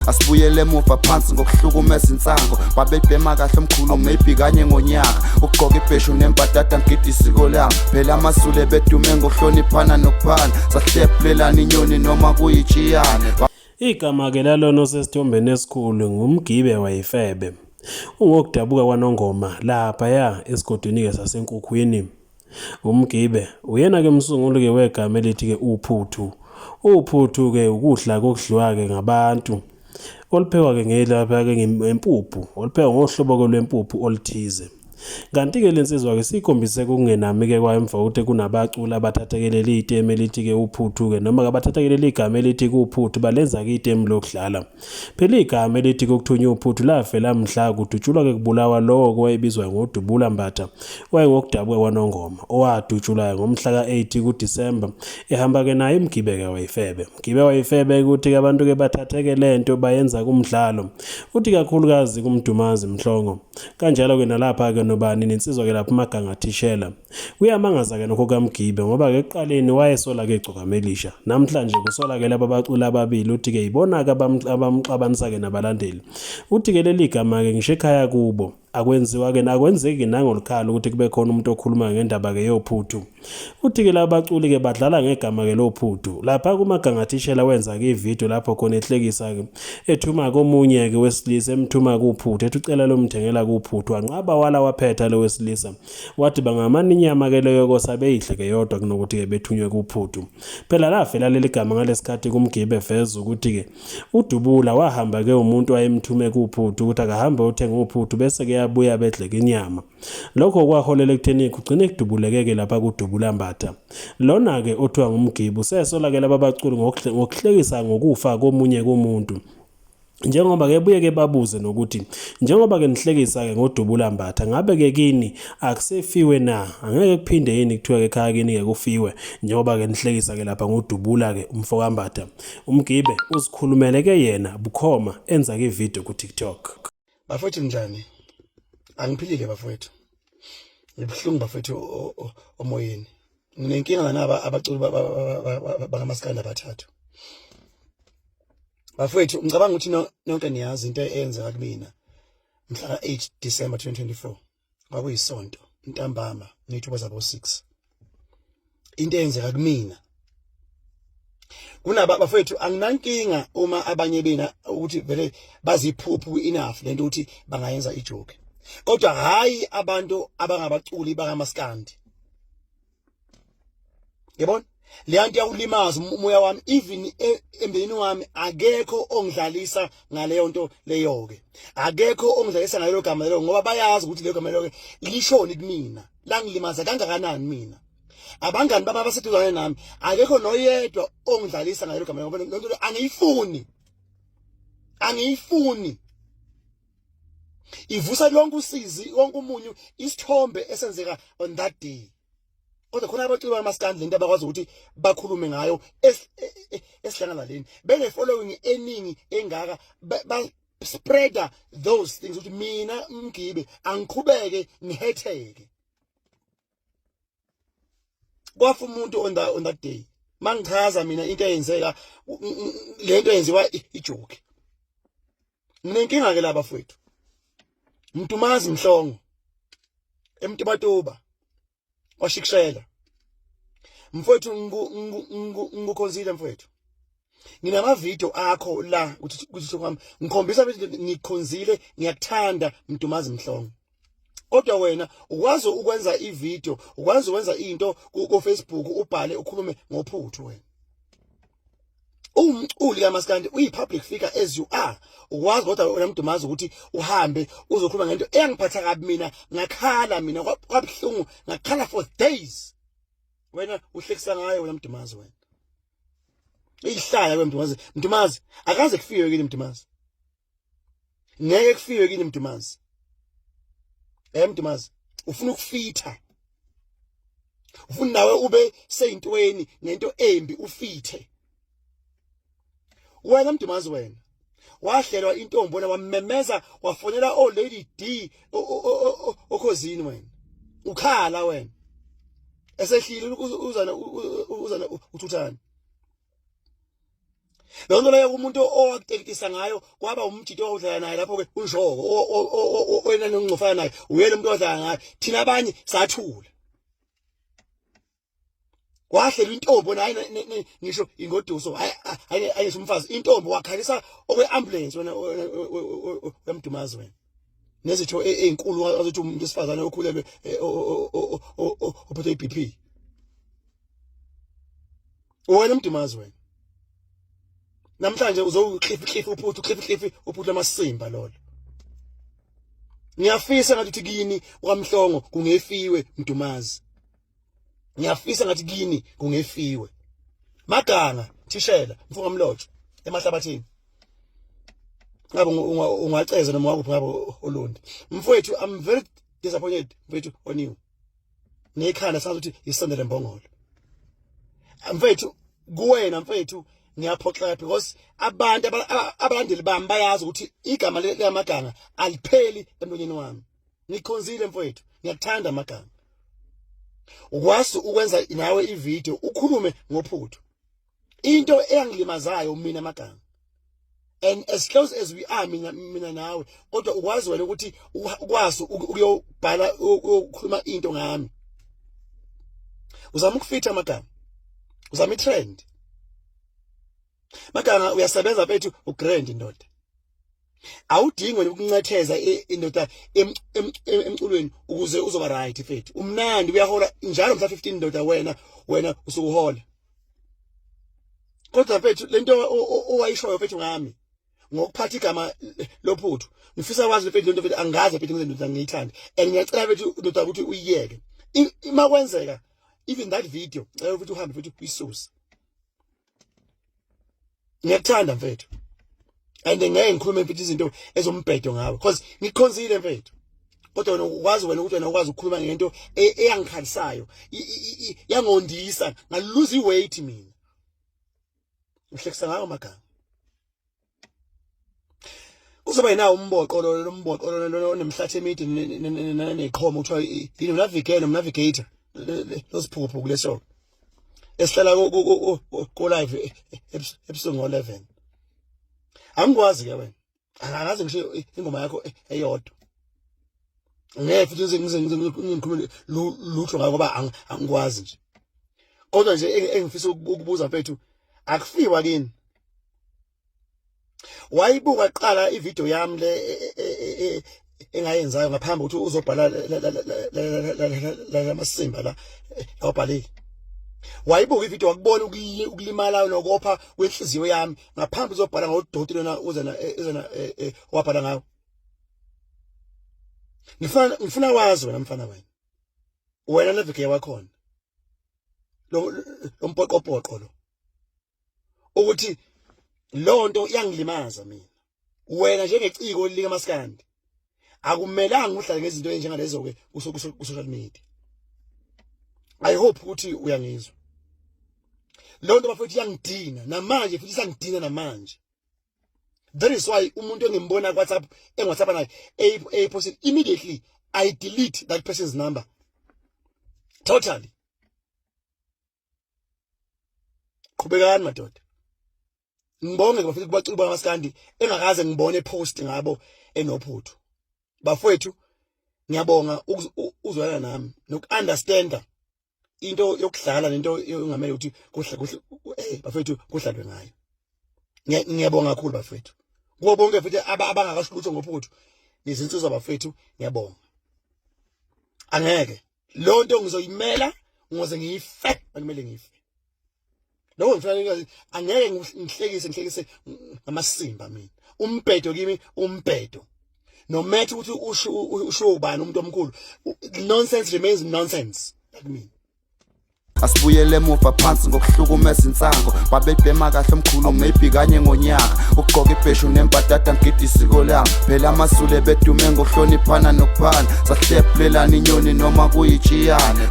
Asibuyele emuva phansi ngokuhlukumeza insango. Babebhema kahle omkhulu, maybe kanye ngonyaka. Ukugqoka ibheshu nembadada, ngigida isiko lami. Phela amaZulu ebedume ngokuhloniphana nokuphana. Sahlephulelana inyoni noma kuyitshiyane. Igama-ke lalona osesithombeni esikhulu nguMgibe Wayifebe. Ungokudabuka kwaNongoma laphaya esigodini-ke saseNkukhwini. UMgibe uyena-ke umsunguli-ke wegama elithi-ke uphuthu. Uphuthu-ke ukudla kokudliwa-ke ngabantu oluphekwa-ke ngelapha-ke ngempuphu, oluphekwa ngohlobo-ke lwempuphu oluthize. Kanti-ke le nsizwa-ke sikhombise ukungenami-ke kwayo emva kokuthi kunabaculi abathatheke leli itemu elithi-ke uphuthu-ke noma-ke abathatheke leli gama elithi kuphuthu balenza-ke itemu lokudlala. Phela igama elithi kokuthunywa uphuthu lavela mhla kudutshulwa-ke kubulawa lowo owayebizwa ngoDubula Mbatha owayengokudabuka kwaNongoma owadutshulwa ngomhla ka-8 kuDisemba ehamba-ke naye uMgibe-ke wayifebe. Mgibe wayifebe ukuthi-ke abantu-ke bathatheke le nto bayenza kumdlalo uthi kakhulukazi kuMdumazi Mhlongo. Kanjalo-ke nalapha-ke nobani nensizwa-ke lapha uMaganga Thishela. Kuyamangaza-ke nokho kaMgibe ngoba-ke ekuqaleni wayesola-ke igcokama elisha. Namhlanje kusola-ke laba baculi ababili uthi-ke yibona-ke abamxabanisa-ke nabalandeli. Uthi-ke leli gama-ke ngisho ekhaya kubo akwenziwa-ke akwenzeki nangolukhala ukuthi kube khona umuntu okhuluma ngendaba-ke yophuthu. Uthi-ke laba baculi-ke badlala ngegama-ke lophuthu. Lapha kuMaganga Thishela wenza-ke ividiyo lapho khona ehlekisa-ke ethuma komunye-ke wesilisa emthuma kuphuthu ethi ucela lomthengela kuphuthu wanqaba wala waphetha lo wesilisa. Wathi bangamane inyama ke leyo kosa beyidle ke yodwa kunokuthi ke bethunywe kuphuthu. Phela lafela leli gama ngalesikhathi kuMgibe eveza ukuthi ke uDubula wahamba ke umuntu wayemthume kuphuthu ukuthi akahambe othenga uphuthu bese ke yabuya bedle ke inyama. Lokho kwaholela ekutheni kugcine kudubuleke ke lapha kuDubula Mbatha. Lona ke othiwa nguMgibe usesola ke laba baculi ngokuhlekisa ngokufa komunye komuntu. Njengoba ke buye ke babuze nokuthi njengoba ke nihlekisa ke ngoDubula Mbatha ngabe ke kini akusefiwe na angeke kuphinde yini kuthiwe ke ekhaya kini ke kufiwe njengoba ke nihlekisa ke lapha ngoDubula ke umfo kaMbatha uMgibe uzikhulumele ke yena bukhoma enza ke video ku TikTok. Bafowethu njani? Angiphilile bafowethu. Ngibuhlungu bafowethu omoyeni. Nginenkinga naba abaculi bakamaskandi abathathu. Bafowethu ngicabanga ukuthi nonke niyazi into eyenzeka kumina mhla ka-8 December 2024 kwakuyisonto ntambama ngeyithuba zabo 6 into eyenzeka kumina kunaba bafowethu anginankinga uma abanye bena ukuthi vele baziphuphu enough lento ukuthi bangayenza ijoke kodwa hayi abantu abangabaculi bakamaskandi Yabona? Leya nto iyawulimaza umoya wami even e, emndenini wami akekho ongidlalisa ngaleyo nto leyo ke. Akekho ongidlalisa ngalelo gama lelo ngoba bayazi ukuthi lelo gama lelo ke lishoni kumina. Langilimaza kangakanani mina. Abangani bami abaseduzane nami akekho noyedwa ongidlalisa ngalelo gama ngoba lento angiyifuni. Angiyifuni. Ivusa lonke usizi, wonke umunyu isithombe esenzeka on that day. Kodwa khona abaculi bamaskandi lento abakwazi ukuthi bakhulume ngayo esidlangalaleni bene following eningi engaka ba spreader those things ukuthi mina Mgibe angiqhubeke ngihetheke kwafa umuntu on that day mangichaza mina into eyenzeka lento eyenziwa ijoke nginenkinga ke laba fowethu Mdumazi Mhlongo eMtubatuba washikishela mfowethu ngikukhonzile mfowethu nginama video akho la ukuthi kuthi kwami ngikhombisa ukuthi ngikhonzile ngiyakuthanda Mdumazi Mhlongo kodwa wena ukwazi ukwenza ivideo ukwazi ukwenza into ku Facebook ubhale ukhulume ngophuthu wena uwumculi kamaskandi uyi-public figure as you are ukwazi kodwa wena Mdumazi ukuthi uhambe uzokhuluma ngento eyangiphatha kabi mina ngakhala mina kwabuhlungu ngakhala for days wena uhlekisa ngayo wena Mdumazi wena ihlaya wena Mdumazi Mdumazi akaze kufiwe kini Mdumazi ngeke kufiwe kini Mdumazi eh Mdumazi ufuna ukufitha ufuna nawe ube seyintweni ngento embi ufithe wena Mdumazi wena wahlelwa intombi wena wamemeza wafonela o Lady D okhozini wena ukhala wena esehlile uzana uzana uthuthana. Leyo nto leyo umuntu owakuteketisa ngayo kwaba umjito owawudlala naye lapho ke uNjoko oyena nongcofana naye uyena umuntu odlala ngayo thina abanye sathula. Kwahlela intombi wena hayi ngisho ingoduso hayi hayi ngisho umfazi intombi wakhalisa okwe-ambulance wena uyamdumazi wena nezitho ezinkulu azothi umuntu wesifazane okhulelwe ophethwe i-BP wena mdumazi wena namhlanje uzowukhlifi khlifi uphuthu khlifi khlifi uphuthu amasimba lolo ngiyafisa ngathi uthi kini kwamhlongo kungefiwe mdumazi ngiyafisa ngathi kini kungefiwe maganga thishela mfunga mlotsho emahlabathini ngabe ungaceza noma wakuphi ngabe olundi mfowethu i'm very disappointed mfowethu on you nekhanda sazi ukuthi isondele mbongolo mfethu kuwena mfethu ngiyaphoxeka because abantu abalandeli bami bayazi ukuthi igama lamaganga alipheli emlonyeni wami ngikhonzile mfethu ngiyakuthanda amagama ukwazi ukwenza nawe ivideo ukhulume ngophuthu into eyangilimazayo mina amagama and as close as we are mina mina nawe kodwa ukwazi wena ukuthi ukwazi ukuyobhala ukukhuluma into ngami uzama ukufitha amagama uzama itrend maganga uyasebenza mfethu ugrand ndoda awudingi wena ukuncetheza indoda emculweni ukuze uzoba right mfethu umnandi uyahola njalo mhla 15 ndoda wena wena usukuhola kodwa mfethu lento owayishoyo mfethu ngami ngokuphatha igama lophuthu ngifisa kwazi mfethu lento mfethu angaze mfethu ngize ndoda ngiyithande and ngiyacela mfethu ndoda ukuthi uyiyeke uma kwenzeka even that video ngicela ukuthi uhambe futhi uyisuse ngiyakuthanda mfethu and ngeke ngikhulume mfethu izinto ezombhedo ngawe because ngikhonzile mfethu kodwa wena ukwazi wena ukuthi wena ukwazi ukukhuluma ngento e, eyangikhalisayo yangondisa ngaluza iweight mina uhlekisa ngawo amagama kuzoba yinawo umboqo lo lo mboqo lo lo onemhlathi emide neqhomo kuthiwa yini navigator navigator losiphukuphuku leso esihlala ko live ebusuku ngo-11 angikwazi ke wena angaze ngisho ingoma yakho eyodwa ngeke futhi ngize ngize ngikhulume lutho ngayo ngoba angikwazi nje kodwa nje engifisa ukubuza mfethu akufiwa kini wayibuka qala ivideo yami le e, e, e, engayenzayo ngaphambi ukuthi uzobhala lamasimba la awabhalile wayibuka ivideo wakubona ukulimala nokopha kwenhliziyo yami ngaphambi uzobhala ngodoti lona uzena uzena wabhala ngawo ngifuna ngifuna wazi wena mfana wena wena nevike wakhona lo mpoqopoqo lo ukuthi lonto iyangilimaza mina wena njengeciko lika maskandi akumelanga uhlale ngezinto ezinjengalezo ke ku social media i hope ukuthi uyangizwa lonto bafethu iyangidina namanje futhi isangidina namanje that is why umuntu engimbona ku WhatsApp engiWhatsApp naye eyipost immediately i delete that person's number totally qhubekani madoda ngibonge bafethu kubaculi bamaskandi engakaze ngibone post ngabo enophuthu bafowethu ngiyabonga uzwela nami nokunderstanda into yokudlala nento yongamele ukuthi kuhle kuhle eh bafethu kudlalwe ngayo ngiyabonga kakhulu bafethu kubo bonke futhi abangakasho lutho ngophuthu nizinsizwa bafethu ngiyabonga angeke lo nto ngizoyimela ngoze ngife akumele ngife lokho ngifuna angeke ngihlekise ngihlekise ngamasimba mina umbhedo kimi umbhedo no matter ukuthi usho usho ubani umuntu omkhulu nonsense remains nonsense kumina Asibuyele emuva phansi ngokuhlukumeza insango babebhema kahle omkhulu maybe kanye ngonyaka ukugqoka ibheshu nembadada ngigida isiko lami phela amasule bedume ngokuhloniphana nokuphana sahlephulelana inyoni noma kuyitshiyane.